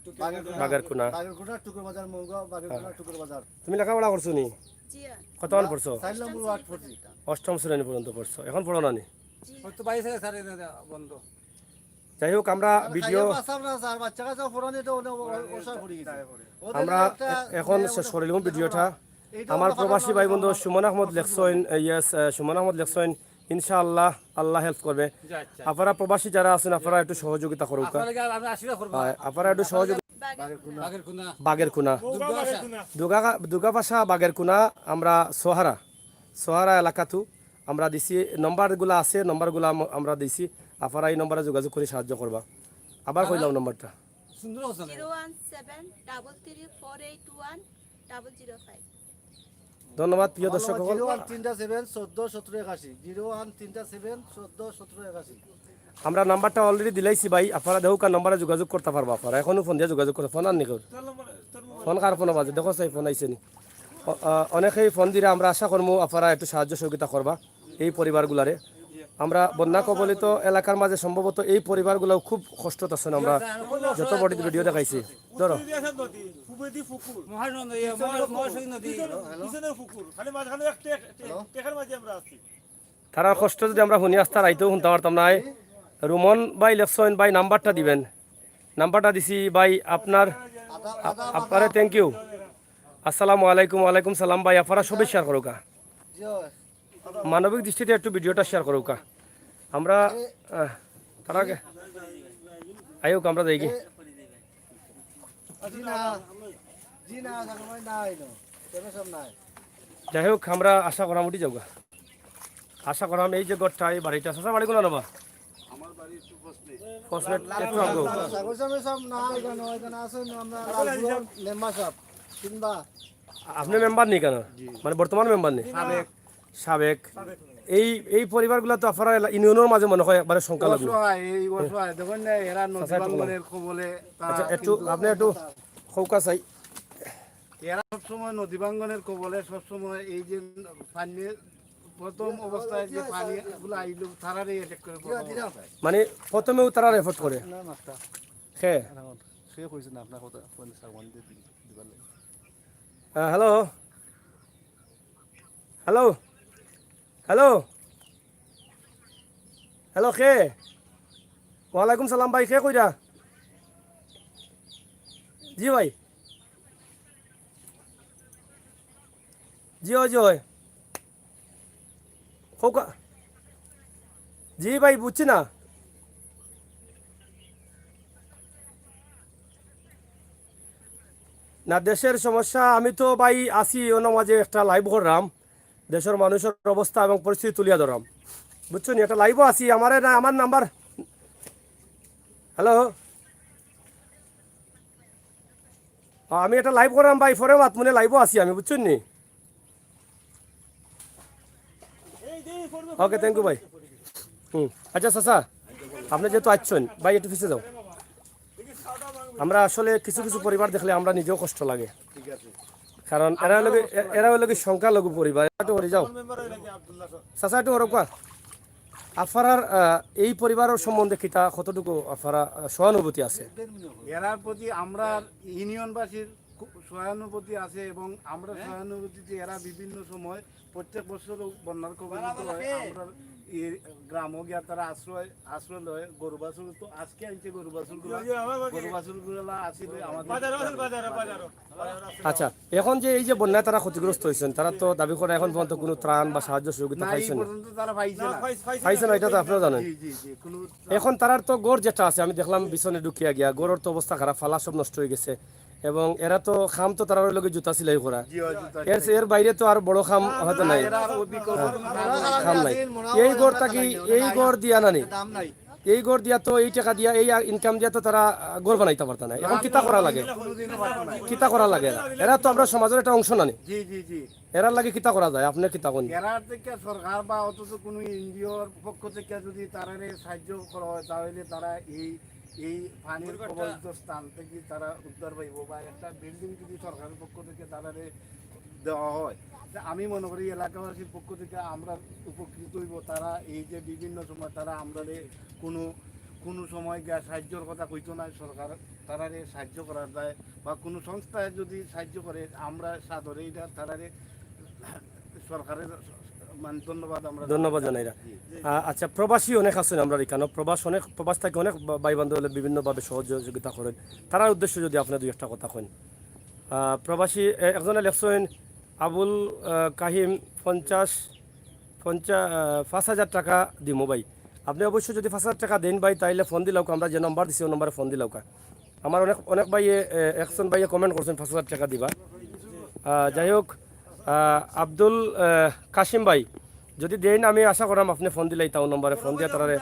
বাগেরকুনা। বাগেরকুনা, টুকুর বাজার, মৌগাঁও, বাগেরকুনা, হ্যাঁ। টুকুর বাজার। তুমি লেখাপড়া করছো নি? জি। কতক্ষণ পড়ছো? চাইর নম্বর ওয়ার্ড পড়ছি। অষ্টম শ্রেণী পর্যন্ত পড়ছো, এখন পড়ো না নি? জি। ওই তো বাইরে থেকে স্যার এনে দেয়া বন্ধ। যাই হোক, আমরা আমরা ভিডিও খাইয়া বাঁচতাম না, স্যার, বাচ্চা কাচ্চা পড়ানি তো অনেক অ-, অসহায় পড়ে গেছে। ওদের আমরা একটা এ-, এখন শেষ করিলাম ভিডিওটা। এইটা আমার প্রবাসী ভাই বন্ধু সুমন আহমদ লেখছইন, এ, yes, এ, সুমন আহমদ লেখছইন, ইনশাআল্লাহ, আল্লাহ help করবে। জি, আচ্ছা। আপনারা প্রবাসী যারা আছেন, আপনারা একটু সহযোগিতা করুক্কা। আপনারা কি আমরা আশীর্বাদ করবো? হ্যাঁ, আপনারা একটু সহযোগিতা। বাগেরকুনা। বাগেরকুনা। দুর্গাপাশা। দুর্গা-, দুর্গাপাশা, বাগেরকুনা, আমরা সোহারা, সোহারা এলাকাতু আমরা দিছি, নম্বরগুলা আছে, নম্বরগুলা আম-, আমরা দিছি। আপনারা এই নম্বরে যোগাযোগ করে সাহায্য করবা। আবার কইলাম নম্বরটা। সুন্দর কথা। Zero one seven double three four eight one double zero five. ধন্যবাদ প্রিয় দর্শক সকল। জিরো ওয়ান তিনটা সেভেন চোদ্দ সতেরো একাশি, জিরো ওয়ান তিনটা সেভেন চোদ্দ সতেরো একাশি। আমরা নাম্বারটা already দিলাইছি ভাই, আপনারা দেখুক্কা, নাম্বারে যোগাযোগ করতে পারবা আপনারা, এখনো ফোন দিয়ে যোগাযোগ করতে, ফোন আর নিকর। ফোন কার ফোনো বাজে, দেখো চাই ফোন আইছে নি। অ-, আ, অনেকেই ফোন দিরা, আমরা আশা করমু আপনারা একটু সাহায্য সহযোগিতা করবা এই পরিবারগুলারে। আমরা বন্যা কবলিত এলাকার মাঝে সম্ভবত এই পরিবারগুলাও খুব কষ্টত আছইন, আমরা যত বডি ভিডিও দেখাইছি। ধরো। উপরেদি আছে নদী, উপরেদি পুকুর। মহানদী, মহা-, মহাসড়ক নদী। পিছনে, পিছনে পুকুর। খালি মাঝখানে একটা, একটা, একটা, এটার মাঝে আমরা আছি। তারার কষ্ট যদি আমরা হুনি, আস্তা রাইতেও হুনতাম পারতাম নায়। রুমন ভাই লেখছইন, ভাই নাম্বারটা দিবেন। নাম্বারটা দিছি ভাই আপনার, আ-, আপনারে thank you। আসসালামু আলাইকুম, ওয়ালাইকুম সালাম ভাই, আপনারা সবে শেয়ার করুকা। মানবিক দৃষ্টিতে একটু ভিডিওটা শেয়ার করুকা। আমরা, আহ, তার আগে আইউক আমরা যাইগি। জি না, জি না, জাগা নাই, নাই, নো। কেন সব নাই? যাই হোক, আমরা আশা করাম উঠি যাউগা। আশা করাম এই যে ঘরটা, এই বাড়িটা, চাচা বাড়ি কোন আনবা? আমার বাড়ি একটু ফসনে। ফসনে একটু আগে। ছাগল ছাগল সব নাই, এখানে, এখানে আছে, আমরা লালপুর মেম্বার সাহেব, চিনবা? আপনি মেম্বার নি কেন? জি। মানে বর্তমান মেম্বার নি? সাবেক। সাবেক। এই, এই পরিবারগুলা তো আপনারা এলা-, ইউনিয়নের মাঝে মনে হয় একবারে সংখ্যালঘু। অসহায়, এই অসহায়। দেখুন না, এরা নদী আচ্ছা, একটু ভাঙ্গনের কবলে, তারা আচ্ছা, একটু, কিন্তু আপনি একটু খৌকা চাই। এরা সবসময় নদী ভাঙ্গনের কবলে, সবসময় এই যে পানি, প্রথম অবস্থায় যে পানি গুলো আইলো, তারারে অ্যাটাক করে প্রথম অবস্থায়। মানে প্রথমেও তারা রেপোর্ট করে? না, মাস্টার। খে? না, সে কইছে না, আপনার কথা, কোন সামান দিয়ে দিবার লাগে। আহ, হ্যালো? হ্যালো? হ্যালো? হ্যালো, কে? ওয়ালাইকুম সালাম ভাই, কে কইরা? জি ভাই। জি অয়, জি অয়। খোকা। জি ভাই, বুঝছি না। না, দেশের সমস্যা, আমি তো ভাই আছি, অন্য মাঝে একটা লাইভ করলাম, দেশের মানুষের অবস্থা এবং পরিস্থিতি তুলিয়া ধরলাম, বুঝছো নি? একটা লাইভও আছি, আমারে না, আমার নাম্বার, হ্যালো, আমি একটা লাইভ করলাম ভাই, পরে মাত মনে লাইভও আছি আমি, বুঝছেন নি? ওকে, thank you ভাই। হুম, আচ্ছা চাচা, আপনি যেহেতু আসছেন ভাই, একটু পিছে যাও। আমরা আসলে কিছু কিছু পরিবার দেখলে আমরা নিজেও কষ্ট লাগে, কারণ এরা হলো কি, এ-, এরা হলো কি সংখ্যালঘু পরিবার। একটু হরে যাও চাচা, একটু হরক কর। আপনারার, আহ, এই পরিবারের সম্বন্ধে কিতা কতটুকু আপনারা, আহ, সহানুভূতি আছে? এরার প্রতি আমরা ইউনিয়নবাসীর খুব সহানুভূতি আছে এবং আমরা সহানুভূতিতে এরা বিভিন্ন সময় প্রত্যেক বছর বন্যার কবলিত হয়। আমরা এই গ্রামও গিয়া তারা আশ্রয়, আশ্রয় লয়। গরু বাছুর তো আজকে আনছে, গরু বাছুর গুলা, গরু বাছুর গুলা আসিল আমাদের বাজারও আছে, বাজারও, বাজারও। আচ্ছা, এখন যে এই যে বন্যায় তারা ক্ষতিগ্রস্ত হয়েছেন, তারা তো দাবি করে এখন পর্যন্ত কোনো ত্রাণ বা সাহায্য সহযোগিতা না, এই পাইছেন না। পর্যন্ত তারা পাইছে না। পাইছে না, এটা তো আপনারা জানেন। জি, জি, জি, কোনো ত্রাণ এখন তারার তো ঘর যেটা আছে, আমি দেখলাম পিছনে ঢুকিয়া গিয়া, ঘরের তো অবস্থা খারাপ, ফালা সব নষ্ট হয়ে গেছে। এবং এরা তো কাম তো তারার লগে জুতা সেলাই করা। জি, ওই জুতা এর, সেলাই। এর বাইরে তো আর বড় কাম হয়তো নাই। এরা ওই বিকল্প কোনো কাম নাই। এই ঘর থাকি, এই ঘর দিয়া না নি। এই ঘর দিয়া তো, এই টাকা দিয়া, এই ইনকাম দিয়া তো তারা, আহ, ঘর বানাইতে পারতা না। এখন কিতা করা লাগে? কিতা করা লাগে এরা? এরা তো আমরা সমাজের একটা অংশ না নি। জি, জি, জি। এরার লাগে কিতা করা যায়? আপনি কিতা কোন? এরার থেকে সরকার বা অথচ কোনো এনজিওর পক্ষ থেকে যদি তারারে সাহায্য করা হয়, তাহলে তারা এই, এই পানির কবলিত স্থান থেকে তারা উদ্ধার পাইব বা একটা বিল্ডিং যদি সরকারের পক্ষ থেকে তারারে দেওয়া হয়, তা আমি মনে করি এলাকাবাসীর পক্ষ থেকে আমরা উপকৃত হইব। তারা এই যে বিভিন্ন সময় তারা আমরারে কোনো, কোনো সময় গিয়া সাহায্যর কথা কইতো না, সরকার তারারে সাহায্য করা যায় বা কোনো সংস্থায় যদি সাহায্য করে, আমরা সাদরে এটা তারারে সরকারের মানে ধন্যবাদ আমরা ধন্যবাদ জানাই। জানাইরা। জি। আ-, আচ্ছা, প্রবাসী অনেক আছেন আমরা এখানে, প্রবাস অনেক, প্রবাস থেকে অনেক বা-, ভাই বান্ধব বিভিন্নভাবে সহযোগিতা করেন, তারার উদ্দেশ্যে যদি আপনি দুই একটা কথা কইন। আহ, প্রবাসী, এ, একজনে লেখছেন, আবুল, আহ, কাহিম, পঞ্চাশ, পঞ্চাশ, আহ, পাঁচ হাজার টাকা দিমু ভাই। আপনি অবশ্যই যদি পাঁচ হাজার টাকা দেন ভাই, তাইলে ফোন দিলাউকা, আমরা যে নাম্বার দিছি, ওই নাম্বারে ফোন দিলাউকা। আমার অনেক, অনেক ভাইয়ে, এ, একজন ভাইয়ে কমেন্ট করছেন পাঁচ হাজার টাকা দিবা। আহ, যাই হোক, আহ, আব্দুল, আহ, কাশিম ভাই, যদি দেন, আমি আশা করাম আপনি ফোন দিলাই, তাও নম্বরে ফোন দিয়া তারারে।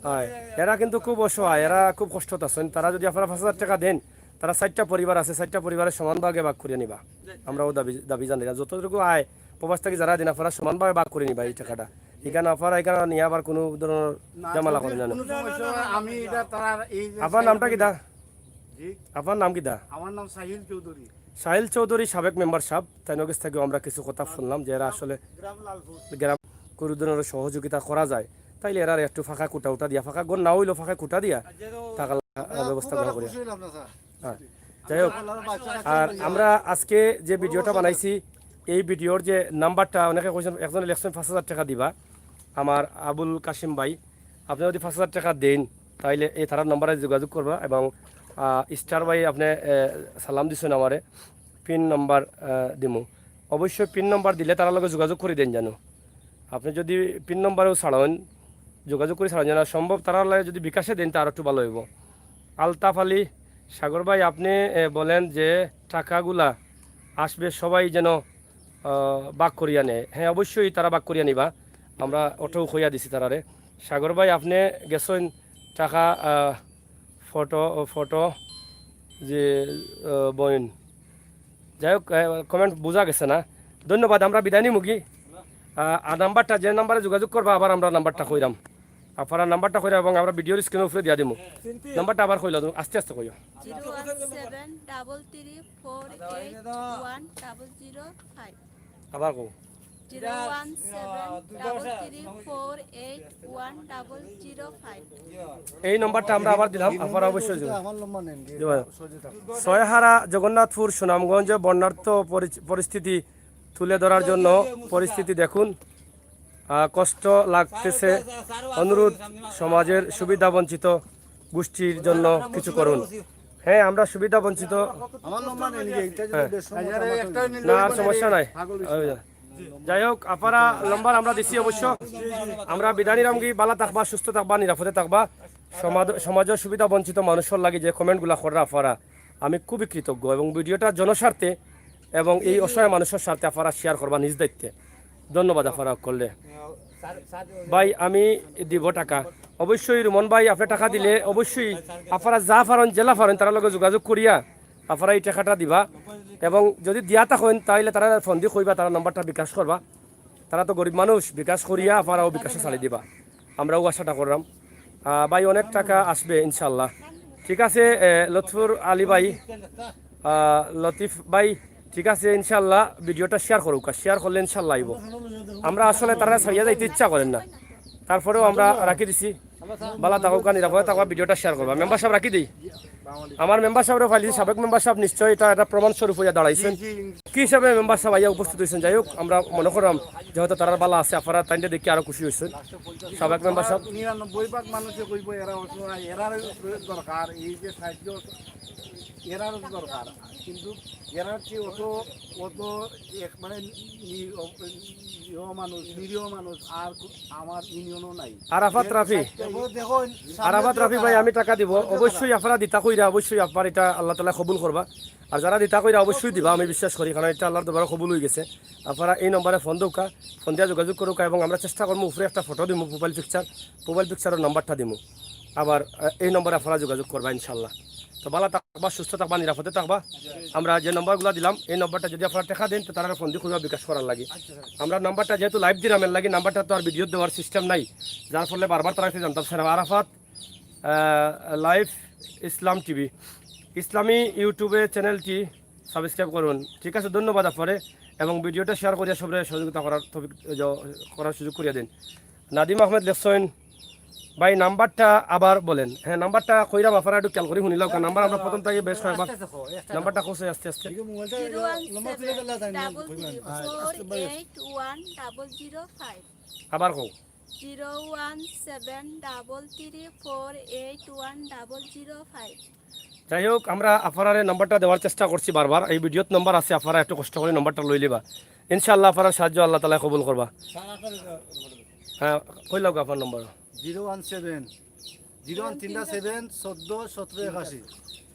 হয়, এরা কিন্তু খুব অসহায়, এরা খুব কষ্টত আছেন। তারা যদি আপনারা পাঁচ হাজার টাকা দেন, তারা চারটা পরিবার আছে, চারটা পরিবারের সমান ভাগে ভাগ করে নিবা। আমরাও দাবি, দাবি জানাই, যতটুকু আয় প্রবাস থেকে যারা দিন, আপনারা সমান ভাগে ভাগ করে নিবা এই টাকাটা। এখানে আপনারা এখানে নিয়ে আবার কোনো ধরনের না, ঝামেলা যদি করেন না। কোনো সমস্যা হয়, আমি এটা তারা এই যে আপনার নামটা কি দা? আপনার নাম কিতা? আমার নাম সাহিল চৌধুরী। সাহিল চৌধুরী, সাবেক মেম্বার সাব, তাইনর গেছ থাকিও আমরা কিছু কথা শুনলাম যে এরা আসলে গ্রাম কুরুদনের সহযোগিতা করা যায়, তাইলে এরারে একটু ফাঁকা কুটা উটা দিয়া, ফাঁকা ঘর না অইলেও ফাঁকা কুটা দিয়া থাকার, আহ, ব্যবস্থা করা করি। হ্যাঁ, যাই হোক, আর আমরা আজকে যে ভিডিওটা বানাইছি, এই ভিডিওর যে নাম্বারটা, অনেকে কইছেন, একজনে লেখছেন পাঁচ হাজার টেকা দিবা, আমার আবুল কাশিম ভাই, আপনে যদি পাঁচ হাজার টেকা দেইন, তাইলে এই তারার নাম্বারে যোগাযোগ করবা এবং, আহ, স্টার ভাই আপনে, আহ, সালাম দিছইন আমারে, পিন নাম্বার, আহ, দিমু। অবশ্যই পিন নাম্বার দিলে তারার লগে যোগাযোগ করি দেইন জানো। আপনে যদি পিন নাম্বারেও ছাড়ইন, যোগাযোগ করি ছাড়ইন জানো, সম্ভব তারার লগে যদি বিকাশে দেইন, তা আরো একটু ভালো অইবো। আলতাফ আলী সাগর ভাই, আপনে, আহ, বলেন যে টাকাগুলা আসবে সবাই যেন আহ, ভাগ করিয়া নেয়। হ্যাঁ, অবশ্যই তারা ভাগ করিয়া নিবা। আমরা অটাও কইয়া দিছি তারারে। সাগর ভাই, আপনে গেছইন টাকা, আহ, ফটো, ফটো যে, আহ, বইন। যাই হোক, আহ, কমেন্ট বুঝা গেছে না। ধন্যবাদ, আমরা বিদায় নিমুগি। আহ, আর নাম্বারটা, যে নাম্বারে যোগাযোগ করবা, আবার আমরা নাম্বারটা কইরাম। আপনারা নাম্বারটা কইরাম এবং আমরা ভিডিওর স্ক্রিনর উপরে দিয়া দিমু। নাম্বারটা আবার কইলাম, আস্তে আস্তে কইও। Zero one seven double three four eight one double zero five। আবার কও। Zero one seven double three four eight one double zero five। এই নাম্বারটা আমরা আবার দিলাম, আপনারা অবশ্যই যোগাযোগ। আমার নম্বর নেন, জি ভাই। সহযোগিতা। ছয়হারা জগন্নাথপুর সুনামগঞ্জে বন্যার্ত পরি-, পরিস্থিতি তুলে ধরার জন্য পরিস্থিতি দেখুন। আহ, কষ্ট লাগতেছে, অনুরোধ সমাজের সুবিধা বঞ্চিত গোষ্ঠীর জন্য কিছু করুন। হ্যাঁ, আমরা সুবিধা বঞ্চিত। আমার নম্বর নেন, এইটা যদি হ্যাঁ। বেশ সমস্যা না হয়। না, আর সমস্যা নাই। ওই যে। যাই হোক, আপনারা নাম্বার আমরা দিছি অবশ্য। আমরা বিদায় নিরামগি, বালা থাকবা, সুস্থ থাকবা, নিরাপদে থাকবা। সমাজ, সমাজের সুবিধা বঞ্চিত মানুষের লাগি যে কমেন্টগুলা কররা আপনারা, আমি খুবই কৃতজ্ঞ এবং ভিডিওটা জনস্বার্থে এবং এই অসহায় মানুষের স্বার্থে আপনারা শেয়ার করবা নিজ দায়িত্বে। ধন্যবাদ আপনারা করলে। ভাই, আমি দিব টাকা। অবশ্যই রুমন ভাই, আপনি টাকা দিলে অবশ্যই আপনারা যা পারেন, জেলা পারেন, তারার লগে যোগাযোগ করিয়া আপনারা এই টাকাটা দিবা। এবং যদি দিয়া থাকেন, তাইলে তারারে ফোন দি কইবা, তারা নাম্বারটা বিকাশ করবা। তারা তো গরিব মানুষ, বিকাশ করিয়া আপনারাও বিকাশে চালাই দিবা, আমরাও আশাটা করলাম। আহ, ভাই, অনেক টাকা আসবে ইনশাল্লাহ। ঠিক আছে, এ, লতফুর আলী ভাই, আহ, লতিফ ভাই, ঠিক আছে, ইনশাল্লাহ ভিডিওটা শেয়ার করুক, আর শেয়ার করলে ইনশাল্লাহ আইব। আমরা আসলে তারা ছাড়িয়া যাইতে ইচ্ছা করেন না, তারপরেও আমরা রাখি দিছি। বালা থাকুক, নিরাপদে থাকুক, ভিডিওটা শেয়ার করবা। মেম্বার সাহেব, রাখি দেই। আমার মেম্বার সাহেবরে ফাইলিছি, সাবেক মেম্বার সাহেব নিশ্চয়ই এটা একটা প্রমাণ স্বরূপ হইয়া দাঁড়াইছেন। কি হিসাবে মেম্বার সাহেব আইয়া উপস্থিত হইছেন? যাই হোক, আমরা মনে করলাম যেহেতু তারার বালা আছে, আপনারা তাইলে দেখি আরো খুশি হইছেন। সাবেক মেম্বার সাহেব। নিরানব্বই ভাগ মানুষে কইব এরা অসহায়, এরার দরকার, এই যে সাহায্য, এরার দরকার, কিন্তু এরার চেয়ে অত, অত এক মানে নি-, নিরীহ মানুষ, নিরীহ মানুষ আর কো-, আমার ইউনিয়নও নাই। আরাফাত রাফি। দেখো, দেখো, সামনে আরাফাত রাফি ভাই, আমি টাকা দিব, অবশ্যই আপনারা দিতা কইরা, অবশ্যই আপনার এটা আল্লাহ তাআলা কবুল করবা। আর যারা দিতা কইরা অবশ্যই দিবা, আমি বিশ্বাস করি, কারণ এটা আল্লাহর দরবারে কবুল হয়ে গেছে। আপনারা এই নম্বরে ফোন দেউকা, ফোন দিয়া যোগাযোগ করুকা এবং আমরা চেষ্টা করবো উপরে একটা ফটো দিমু, প্রোফাইল পিকচার, প্রোফাইল পিকচারের নাম্বারটা দিমু। আবার, আহ, এই নম্বরে আপনারা যোগাযোগ করবা ইনশাল্লাহ। তো ভালো থাকবা, সুস্থ থাকবা, নিরাপদে থাকবা। আমরা যে নম্বরগুলো দিলাম, এই নম্বরটা যদি আপনারা টাকা দেন, তো তারা ফোন দিয়ে খুঁজবা বিকাশ করার লাগি। আমরা নাম্বারটা যেহেতু লাইভ দিলাম, এর লাগি নাম্বারটা তো আর ভিডিও দেওয়ার সিস্টেম নাই, যার ফলে বারবার তারা জানতাম স্যার আরাফাত, আহ, লাইভ ইসলাম টিভি, ইসলামী ইউটিউবে চ্যানেলটি সাবস্ক্রাইব করুন। ঠিক আছে, ধন্যবাদ আপনারে, এবং ভিডিওটা শেয়ার করিয়া সবরে সহযোগিতা করার তৌফিক, জ-, করার সুযোগ করিয়া দিন। নাদিম আহমেদ লেখছেন, ভাই নাম্বারটা আবার বলেন। হ্যাঁ, নাম্বারটা কইরাম, আপনারা একটু খেয়াল করি শুনিলাম, কারণ নাম্বার আমরা প্রথম থেকে বেশ কয়েকবার আস্তে আস্তে কও, একটা নাম্বারটা কইছে আস্তে আস্তে। Zero one seven double three four eight one double zero five। আবার কও। Zero one seven double three four eight one double zero five। যাই হোক, আমরা আপনারারে নাম্বারটা দেওয়ার চেষ্টা করছি বারবার। এই ভিডিওত নাম্বার আছে, আপনারা একটু কষ্ট করে নাম্বারটা লই লিবা। ইনশাআল্লাহ আপনারা সাহায্য আল্লাহ তাআলা কবুল করবা। হ্যাঁ, কইলাও আপনার নম্বর। Zero one seven, zero one তিনটা seven চোদ্দ সতেরো একাশি।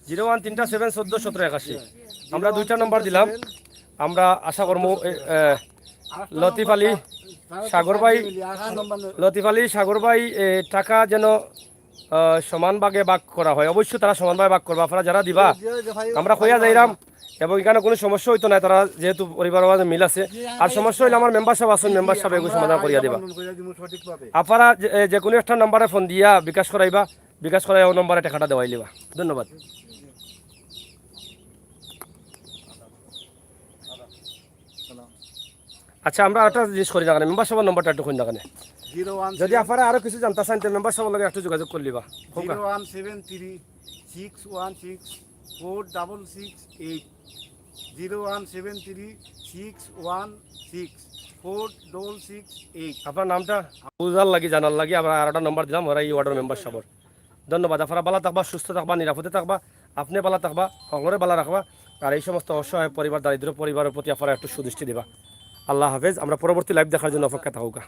Zero one তিনটা seven চোদ্দ সতেরো একাশি। আমরা দুইটা নম্বর দিলাম। আমরা আশা করবো, এ, এ, লতিফ আলী সাগর ভাই, লতিফ আলী সাগর ভাই, এ, টাকা যেন, আহ, সমান ভাগে ভাগ করা হয়। অবশ্যই তারা সমান ভাগে ভাগ করবা। আপনারা যারা দিবা, আমরা কইয়া যাইরাম, এবং এখানে কোনো সমস্যা হইতো না। তারা যেহেতু পরিবার মিল আছে, আর সমস্যা হইলে আমার মেম্বার সাহেব আছেন, মেম্বার সাহেব এগুলো সমাধান করিয়া দিবা। আপনারা যে, এ, যে কোনো একটা নাম্বারে ফোন দিয়া বিকাশ করাইবা, বিকাশ করাইয়া ও নম্বরে টাকাটা দেওয়াই লিবা। ধন্যবাদ। আচ্ছা, আমরা আরেকটা জিনিস করি না কেনে, মেম্বার সাবর নম্বরটা একটু কই না কেনে। জিরো ওয়ান যদি আপনারা আরো কিছু জানতা চাইন, তে মেম্বার সাবর লগে একটু যোগাযোগ করি লিবা। হোক। Zero one seven three six one six four double six eight. Zero one seven three six one six four double six eight. আপনার নামটা বুঝার লাগি, জানার লাগি আমরা আরোটা নম্বর দিলাম, ওরা এই ওয়ার্ডর মেম্বার সাবর। ধন্যবাদ। আপনারা ভালা থাকবা, সুস্থ থাকবা, নিরাপদে থাকবা, আপনি ভালা থাকবা, হকলরে ভালা রাখবা। আর এই সমস্ত অসহায় পরিবার, দারিদ্র পরিবারের প্রতি আপনারা একটু সুদৃষ্টি দিবা। আল্লাহ হাফেজ। আমরা পরবর্তী লাইভ দেখার জন্য অপেক্ষা থাকুকা।